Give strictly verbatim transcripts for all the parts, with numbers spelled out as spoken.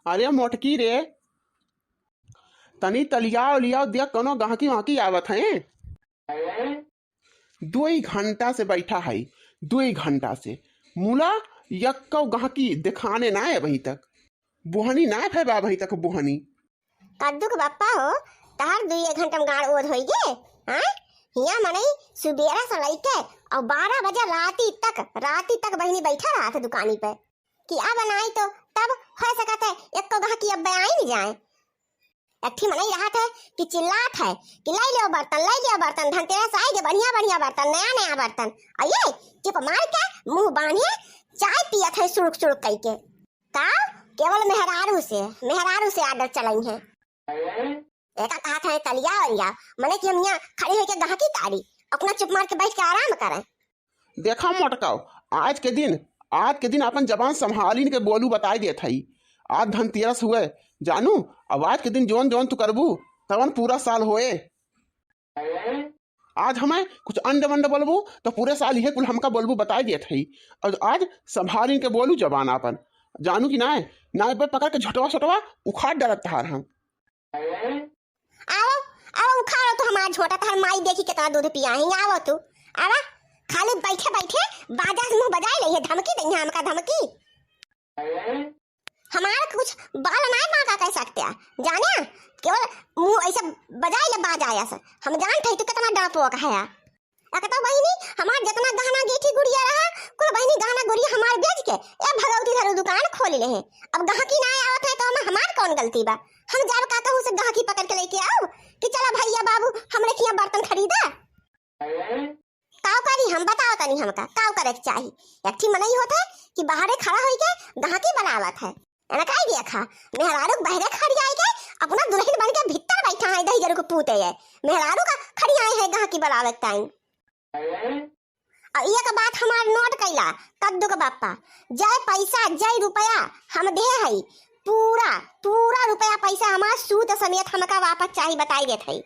अरे मोटकी रे, तनी तलियाव लियाव, देख कौनो गहकी वहकी आवत है। दुई घंटा से बैठा है, दुई घंटा से मुला यक्को गहकी देखाने ना है अबहीं तक, बोहनी ना है बा अबहीं तक बोहनी। कद्दू के बप्पा हो, तहार दुई एक घंटा में गाड़ ओध होई गे। हाँ, हिया मनई सुबेरा से लइके और बारह बजे राती तक, राती तक बहिनी बैठा रहा था दुकानी पे। कि अब नाई तो तब हो सकत है एको गहकी अब आई नहीं जाए। एक ठी मनई रहत है कि चिल्लात है कि "लाई लियो बर्तन, लाई लियो बर्तन, धनतेरस आई गे, बढ़िया बढ़िया बर्तन, नया नया बर्तन।" और ये चुप मार के मुंह बांधिए चाय पियत है सुड़ुक सुड़ुक कई के। का? केवल मेहरारू से, मेहरारू से आर्डर चलाई है। एका कहत है तलिया ओलिया, मने कि हम यहाँ खड़ी होके गहकी तारी, अपना चुप मार के बैठ के आराम करें। देखा मोटकाओ, आज के दिन, आज के दिन अपन जबान संभालिन के बोलू, बताई देत हई। आज धनतेरस हुए जानू, अब आज के दिन जौन जौन तू करबू तवन पूरा साल होए। आज हमें कुछ अंड वंड बोलबू तो पूरे साल इहे कुल हमका बोलबू, बताई देत हई। और आज संभालिन के बोलू जबान आपन, जानू कि नाय, नाय पे पकड़ के झोटवा सोटवा उखाड़ डालत तहार हम। आओ, आओ, उखाड़ो तो हमार झोटा, तहार माई देखी कितना दूध पिया है। आओ तू, आवा, खाली बैठे बैठे बाजा से मुंह बजाए ले, ये धमकी दई है हमका, धमकी। हमार कुछ बाल नाय बांका कह सकते हैं, जाने, केवल मुंह ऐसे बजाए ले बाजा ऐसे। हम जानते हैं तू कितना डांपो का है। एक तो बहिनी, हमार जितना गहना गीठी गुड़िया रहा, कुल बहिनी गहना गुड़िया हमार बेच के ए भगवती धरू दुकान खोल ले हैं। अब गहकी ना आवत है तो हम, हमार कौन गलती बा? हम जाब का कहूँ से गहकी पकड़ के लेके आओ कि "चला भैया बाबू, हमरे खिया बर्तन खरीदा"? काव करी हम, बताओ तनी हमका, काव करे के चाही? एक ठी मनई होत है कि बाहरे खड़ा होई के गहकी बनावत है। एना काई देखा, मेहरारू के बहरे खड़ी आई के अपना दुल्हन बन के भीतर बैठा है, दही जरू के पूते है। मेहरारू का खड़ी आए है गहकी बनावे के टाइम। और एक बात हमार नोट कैला, कद्दू के बापा, जय पैसा, जय रुपया हम दे हई, पूरा, पूरा रुपया पैसा हमार सूद समेत हमका वापस चाही, बताई देत हई।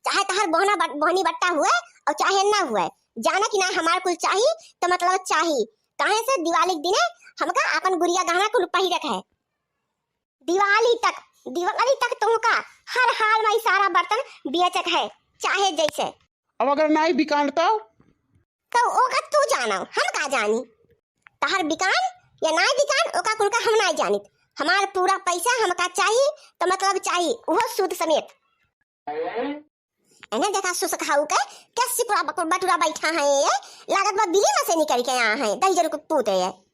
चाहे तहार बोहना बट-, बोहनी बट्टा हुए और चाहे ना हुए, जाना कि ना हमार कुल चाही, तो मतलब चाही। काहे से दिवाली के दिने हमका आपन गुड़िया गहना कुल पहिरक है। दिवाली तक, दिवाली तक तुमका हर हाल में सारा बर्तन बेचक है, चाहे जैसे। अब अगर नाई बिकान तो? तो ओका तू जानो, हम का जानी? तहार बिकान या नाई बिकान, ओका कुल का हम नाई जानित। हमार पूरा पैसा हमका चाही, तो मतलब चाही, उहो सूद समेत। एने देखा सुसखाऊ के, कैसी पूरा बक-, बटुरा बैठा है ये, लागत बा बिली में से निकल के आया है, दही जरू के पूते है।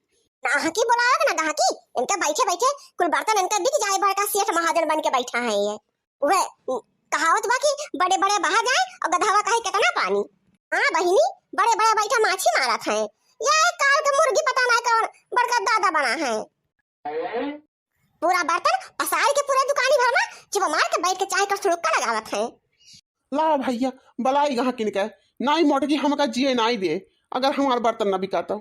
ना हकी बोलावे ना गहकी, इनका बैठे बैठे कुल बर्तन इनका बिक जाए, बड़का सेठ महाजन बन के बैठा है ये। उहे, उ, कहावत बा कि "बड़े बड़े बहा जाए और गधवा कहे कितना पानी।" हाँ बहिनी, बड़े बड़े बैठा माछी मारत हैं, या एक काल के मुर्गी पता ना कौन बड़का दादा बना है। पूरा बर्तन पसार के पूरा दुकानी भर में चिप मार के बैठ के चाय का सुड़ुक्का लगावत हैं। लाओ भैया, बलाई गहकिन के, नाई मोटकी हमका जिए नाई दे, अगर हमार बर्तन ना बिका तो।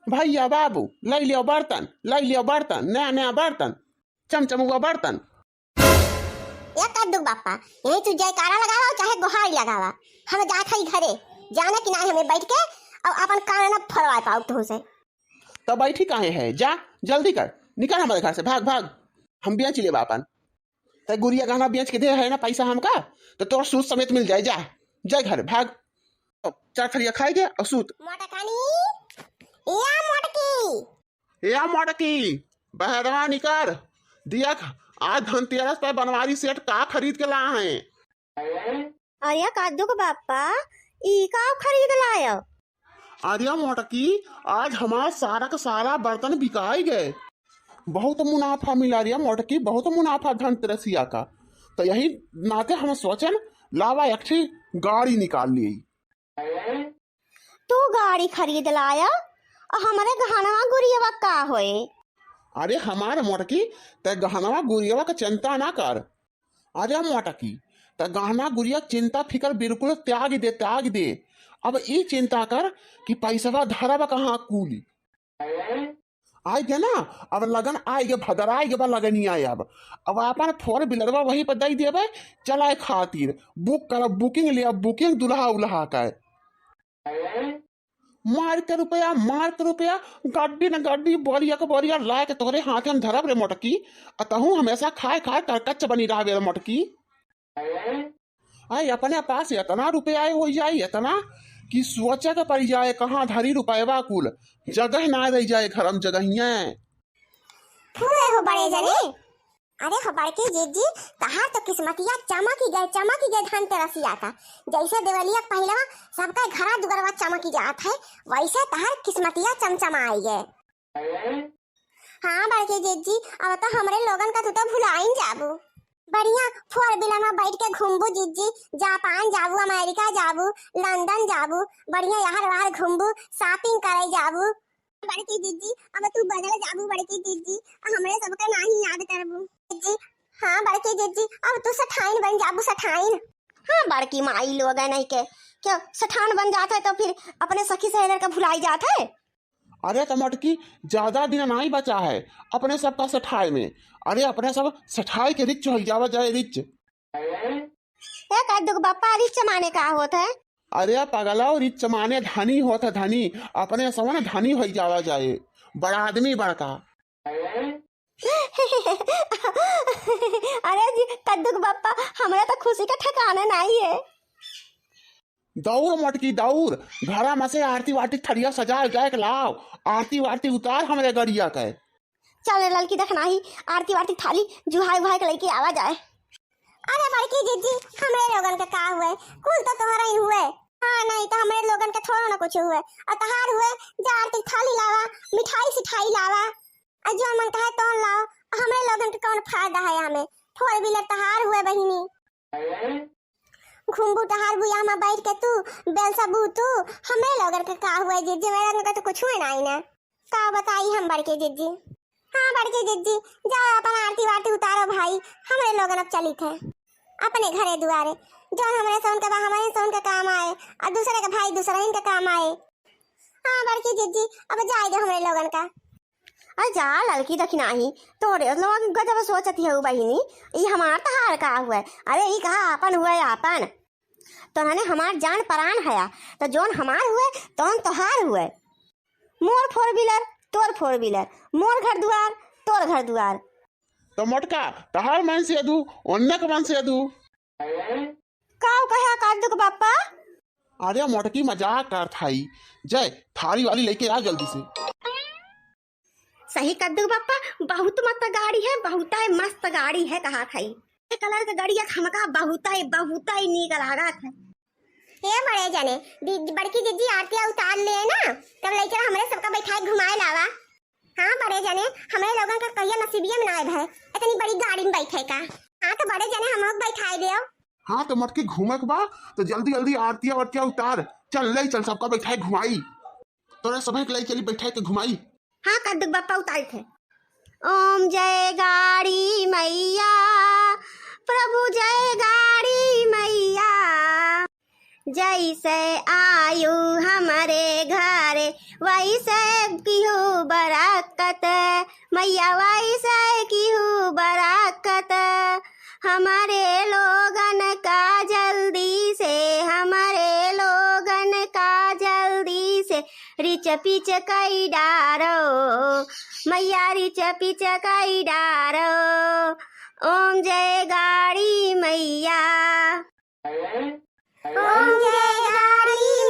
भैया बाबू, लै लियो बर्तन, लै लियो बर्तन, नया नया बर्तन, चमचमुआ बर्तन। या कद्दू बापा, यही तू जयकारा लगावा चाहे गोहारी लगावा, हम जात हई घरे, जाने कि नाई हमें बैठ के और अपन कान ना फरवा पाऊ तुमसे। तो बैठी काहे है, जा जल्दी कर, निकल हमारे घर से, भाग भाग, हम बेच लेबा अपन। तै गुड़िया गहना बेच के दे है ना पैसा हमका, तो तोर सूद समेत मिल जाए, जा, जा घर, भाग। अब चार थरिया खाए के और सूत। मोटकानी, या मोटकी। या मोटकी, बहरवा निकर, दिया ख-, आज धनतेरस पे बनवारी सेठ का खरीद के ला है। अरे कद्दू के बापा, ई का खरीद लायो? अरे मोटकी, आज हमार सारा का सारा बर्तन बिकाई गए, बहुत मुनाफा मिला रे मोटकी, बहुत मुनाफा धनतेरसिया का। तो यही नाते हम सोचन, लावा एक ठी गाड़ी निकाल ली। तू गाड़ी खरीद लाया, और हमरे गहनवा गुरियवा का होए? अरे हमार मोटकी, तै गहनवा गुरियवा का चिंता ना कर। अरे मोटकी, तै गहना गुरिया चिंता फिकर बिल्कुल त्याग दे, त्याग दे। अब ई चिंता कर कि पैसवा धरब कहाँ कूली। आइ गे ना, अब लगन आइ गे, भदर आइ गे बा लगनिया अब। अब आपन four wheelerवा वहीं पर दइ देबे चलाए खातिर। Book करब, booking लेब, booking दुल्हा उल्हा के। मार के रुपया, मार के रुपया, गड्डी न गड्डी, बोरिया के बोरिया लाए के तोहरे हाथे में धरब रे मोटकी। आ तहूँ हमेशा खाए खाए करकच्च बनी रहबे रे मोटकी। आए, अपने पास इतना रुपया हो जाए, इतना कि सोचे के पड़ जाए कहाँ धरी रुपयवा कुल, जगह ना रह जाए घर में जगहिया। फूल हो बड़े जने। अरे हो बड़की जिज्जी, तहार तो किस्मतिया चमकी गए, चमकी गए धनतेरसिया का। जैसे देवलिया के पहिलवा सबका घरा दुगरवा चमकी जात है, वैसे तहार किस्मतिया चमचमाई गए। हाँ बड़की जिज्जी, अब तो हमरे लोगन का तू तो भुलाइन जाबू। बढ़िया four wheeler में बैठ के घूमबू जिज्जी, जापान जाबू, अमेरिका जाबू, लंदन जाबू, बढ़िया यहाँ वहाँ घूमबू, shopping करे जाबू। बड़की जिज्जी, अब तू बदल जाबू बड़की जिज्जी, हमरे सबके नाही याद करबू। जिज्जी, हाँ बड़की जिज्जी, अब तू सेठाइन बन जाबू, सेठाइन। हाँ बड़की माई लोग है नहीं के, क्यों सेठान बन जात है तो फिर अपने सखी सहेलर के भुलाई जात है। अरे तो मोटकी, ज्यादा दिन नाही बचा है अपने सबका सेठाए में। अरे अपने सब सेठाए के rich होइ जावा जाए, rich। ए कद्दू के बप्पा, rich माने का होत है? अरे पगला, rich माने धनी होत है, धनी। अपने सब न धनी होइ जावा जाए, बड़ा आदमी बड़का। अरे जी कद्दू के बप्पा, हमरा तो खुशी का ठिकाना नाही है। दौड़ मोटकी दौड़, घरा में से आरती वारती थरिया सजा उजा के लाव, आरती वारती उतार हमरे गड़िया के। चल रे ललकी, देख नाही, आरती वारती थाली जुहाई उहाई के लेके आवा जाए। अरे बड़की जिज्जी, हमरे लोगन के का हुए, कुल तो तोहरा ही हुए। हाँ, नहीं तो हमरे लोगन के थोड़ो ना कुछ हुए। और तहार हुए, जा आरती थाली लावा, मिठाई सिठाई लावा, और जो मन कहे तोन लाओ। हमरे लोगन के कौन फायदा है हमें? Four wheeler तहार हुए बहिनी। घुमबू टहारबू यहाँ में बैठ के तू, बेलसबू तू, हमरे लोगन के का हुए जिज्जी, मेरे लोगन का तो कुछ हुए नाही ना। का बताई हम बड़के जिज्जी। हाँ बड़के जिज्जी, जाओ अपन आरती वारती उतारो भाई, हमरे लोगन अब चलित है अपने घरे दुआरे, जो हमरे सौन के बा हमरे सौन के काम आए, और दूसरे के भाई दूसरे के काम आए। हाँ बड़की जिज्जी, अब जाए दो हमरे लोगन का। अरे जा ललकी दखिनाही, तोरे लोग गजब सोचती है बहिनी, ई हमार तहार का हुए? अरे ई कहा आपन हुए आपन, तोहने हमार जान परान हया, तो जोन हमार हुए तोन तोहार हुए। मोर four wheeler, तोर four wheeler, मोर घर दुआर, तोर घर दुआर। तो मोटका, तहार मन से दू, ओन्ने के मन से दू। काऊ कहा कद्दू के बप्पा? अरे मोटकी मजाक करत हई। जय, थारी वाली लेके आ जल्दी से। सही कद्दू के बप्पा, बहुत मस्त गाड़ी है, बहुत ही मस्त गाड़ी है कहा थई। ये colour के गड़िया हमका बहुत ही, बहुत ही नीक लागत है। ए बड़े जने, दी-, बड़की जिज्जी आरतिया उतार ले ना, तब लइके हमरे सबका बैठाए घुमाए लावा। हाँ बड़े जने, हमरे लोगन का कहिया नसीबिये में ना आए भय, इतनी बड़ी गाड़ी में बैठे का। हाँ तो बड़े जने, हम लोग बैठाए देव। हाँ तो मोटकी घूमे के बा, तो जल्दी जल्दी आरतिया वारतिया उतार, चल ले चल, सबका बैठाए घुमाई, तोरा सभे के ले चली बैठाए के घुमाई। हाँ कद्दू के बप्पा उतारी थे। ओम जय गाड़ी मैया, प्रभु जय गाड़ी मैया। जैसे आयु हमरे घरे, वैसे किहू बरकत, मैया वैसे किहू बरकत। हमरे लोगन का जल्दी से, हमरे लोगन का जल्दी से रिच पिच कई डारो, मैया रिच पिच कई डारो। ओम जय गाड़ी मैया। ओम जय गाड़ी